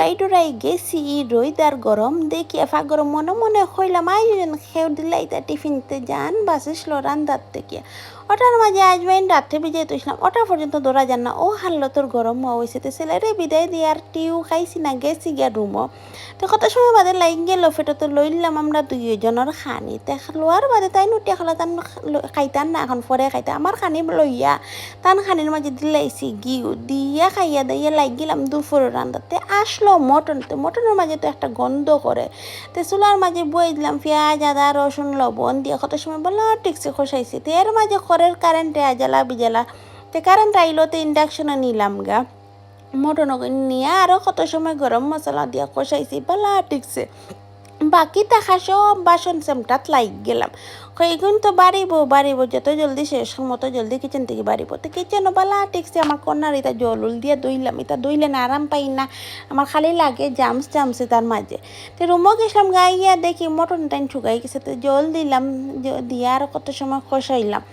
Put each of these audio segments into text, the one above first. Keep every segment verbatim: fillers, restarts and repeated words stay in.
ডুরাই ডুরাই গেছি, ই রইদ আর গরম দেখিয়া ফাগর মনে মনে কইলাম, আই যেন খেউ দিলাইতা টিফিনতে জান বাসিস লড়ান দাঁত দেখিয়া। ওটার মাঝে আজমাইন রাত্রে ভিজাই তুইছিলাম, ওটা পর্যন্ত ধরা যার না, ও হাল্লতর গরম হওয়া হয়েছে। তো ছেলেরে বিদায় দিয়ে আর টিউ খাইছি না, গেছি গিয়া রুমো। তো কত সময় বাদে লাইন গেল, ফেটো তো লইলাম আমরা দুইজনের খানি। তো লোয়ার বাদে তাইন উঠিয়া খালা তান খাইতাম না, এখন পরে খাইতা। আমার খানি লইয়া তান খানির মাঝে দিলাইছি ঘিউ, দিয়া খাইয়া দাইয়া লাগিলাম দুপুরে রান্দাতে। আসলো মটন, তো মটনের মাঝে তো একটা গন্ধ করে। তো চুলার মাঝে বই দিলাম পেঁয়াজ, আদা, রসুন, লবণ দিয়া কত সময় বলা ঠিকছে কষাইছি। তো এর মাঝে খড়ের কারেন্টে আজালা বিজালা। তো কারেন্ট আইলো তো ইন্ডাকশনে নিলাম গা। মটন নিয়া আরও কত সময় গরম মশলা দিয়া কষাইছি, বালা ঠিকছে। বাকি থাকা সব বাসন সেমটাত লাগ গেলাম। কইগুন তো বাড়িব, বাড়িব, যত জলদি শেষ হম, অত জলদি কিচেন থেকে বাড়িব। তো কিচেনও বালা ঠিকছে, আমার কর্নার ইতা জল উল দিয়া ধুইলাম, ইতা ধুইলে না আরাম পাই না, আমার খালি লাগে জামস জামসে তার মাঝে। তো রুমো গেছিলাম, গাইয়া দেখি মটন টাইন শুকাই গেছে, তো জল দিলাম, জ-, দিয়া আর কত সময় কষাইলাম।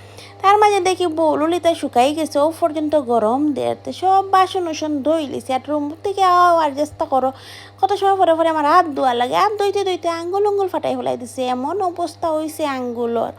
তার মাঝে দেখি বউল উল ইতা শুকাই গেছে, ও পর্যন্ত গরম দের। তো সব বাসন উসন ধুইলিছি, আর রুম থেকে আও আর চেষ্টা করো, কত সময় পরে পরে আমার হাত ধোয়া লাগে। হাত ধুইতে ধুইতে আঙ্গুল উঙ্গুল ফাটাই ফেলাই দিছে, এমন অবস্থা হইছে আঙ্গুলর।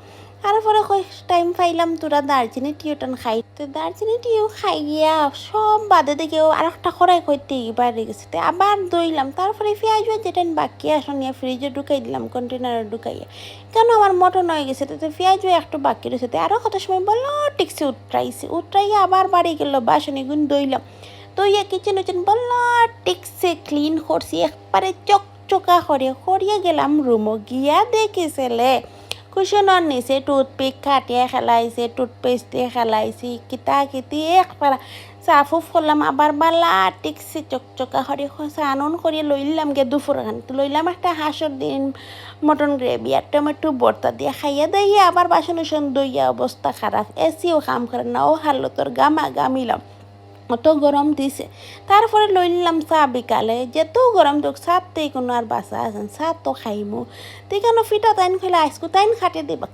তারপরে কই টাইম পাইলাম তোরা দারচিনি টিউটান খাইতে, দারচিনি টিউ খাইয়া সব বাদে দেখি ও আর একটা খরাই কইতে বাড়ি গেছে। তে আবার ধুইলাম, তারপরে পেঁয়াজ যেটান বাকি আসন নিয়ে ফ্রিজে ঢুকাই দিলাম, কন্টেনারে ঢুকাইয়া। কেন আমার মটন হয়ে গেছে, তো পেঁয়াজ একটু বাকি রয়েছে। তে আরও কত সময় বলো ঠিকছে উতরাইছে, উতরাইয়া আবার বাড়ি গেল, বাসন এগুন ধুইলাম, ধুইয়া কিচেন উচেন বলো ঠিকছে ক্লিন করছি, একবারে চকচকা করে করিয়া গেলাম রুমো, গিয়া দেখি ছেলে কুশনর নিচে টুথপিক কাটিয়া খেলাইছে, টুথপেস্টে খেলাইছে, কিতা কিতি একবার সাফ উফ করলাম, আবার বালা ঠিকছে চকচকা করে সানুন করিয়া লইলাম গিয়া দুপুর খান। তো লইলাম একটা হাঁসর ডিম মটন গ্রেভি আর টমেটো ভর্তা দিয়া খাইয়া দাইয়া আবার বাসন উসন ধইয়া অবস্থা খারাপ, এসিও কাম করে না, ও হালতর গামা গামিলাম। অত গরম দিছে। তারপরে লইলাম চা বিকালে, যেত গরম দেউক, চাতে কোনো আর বাসা আছে না, চা তো খাইমু। তে কেন ফিটা তাইন কইলা আইসক্রিম তাইন কাটিয়া দিবা,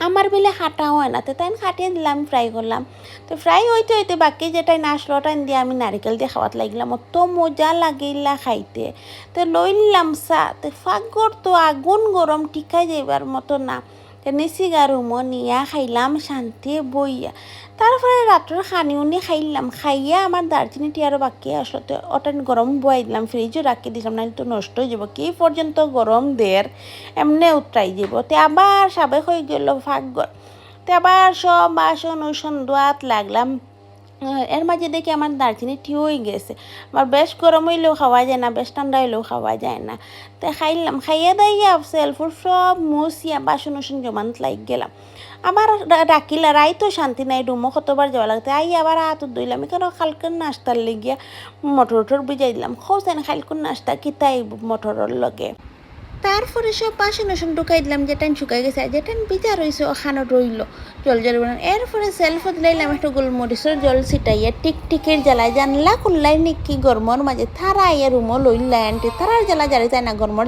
আমার বেলে কাটা হয় না, তো তাইন কাটিয়া দিলাম, ফ্রাই করলাম। তো ফ্রাই হইতে হইতে বাকি যেটাই আসলো টাইন দিয়া আমি নারিকেল দিয়া খাওয়াত লাগিলাম, অত মজা লাগিলা খাইতে। তো লইলাম চা, তো ফাগর তো আগুন গরম, টিকাই যাইবার মতো না। তো নিছি গা রুমো নিয়া খাইলাম শান্তি বইয়া। তারপরে রাত্রর খানি উনি খাইলাম, খাইয়া আমার দারচিনি টিয়ারও বাকি আসলো, তো ওটা গরম বয়াই দিলাম, ফ্রিজও রাখি দিলাম, নাইলে তো নষ্ট হয়ে যাবো। কি পর্যন্ত গরম দের, এমনে উতরাই যাবো। তে আবার সাবেক হয়ে গেল ফাগর, তে আবার সব বাসন উসন ধোয়াত লাগলাম। আহ, এর মাঝে দেখি আমার দারচিনি টিউ হয়ে গেছে। আমার বেশ গরম হইলেও খাওয়া যায় না, বেশ ঠান্ডা হইলেও খাওয়া যায় না। তে খাইলাম, খাইয়া দাইয়া সেলফুর সব মুছিয়া বাসন উসন জমাত লাগ গেলাম। আবার রা-, রাখিলা রাইতও শান্তি নাই, রুমো কতবার যাওয়া লাগতে। আই আবার হাত ধুইলাম, এখানে কালকের নাস্তার লেগিয়া মটর টটর ভিজাই দিলাম। খোঁজ এনে কালকের নাস্তা কিতাই মটরর লগে। তারপরে সব বাসন উসন ঢুকাই দিলাম, যেটান শুকাই গেছে, আর যেটান ভিজা রইছে, ওখানো রইলো জল জল বানান। এরপরে সেলফও দিলাইলাম একটু গোলমরিচর জল ছিটাইয়া, টিকটিকির জ্বালায় জানলা খুললাই নিকি গরমর মাঝে, তারা আইয়া রুমো লইলাই আনটি, তারার জ্বালা জারি যায় না গরমর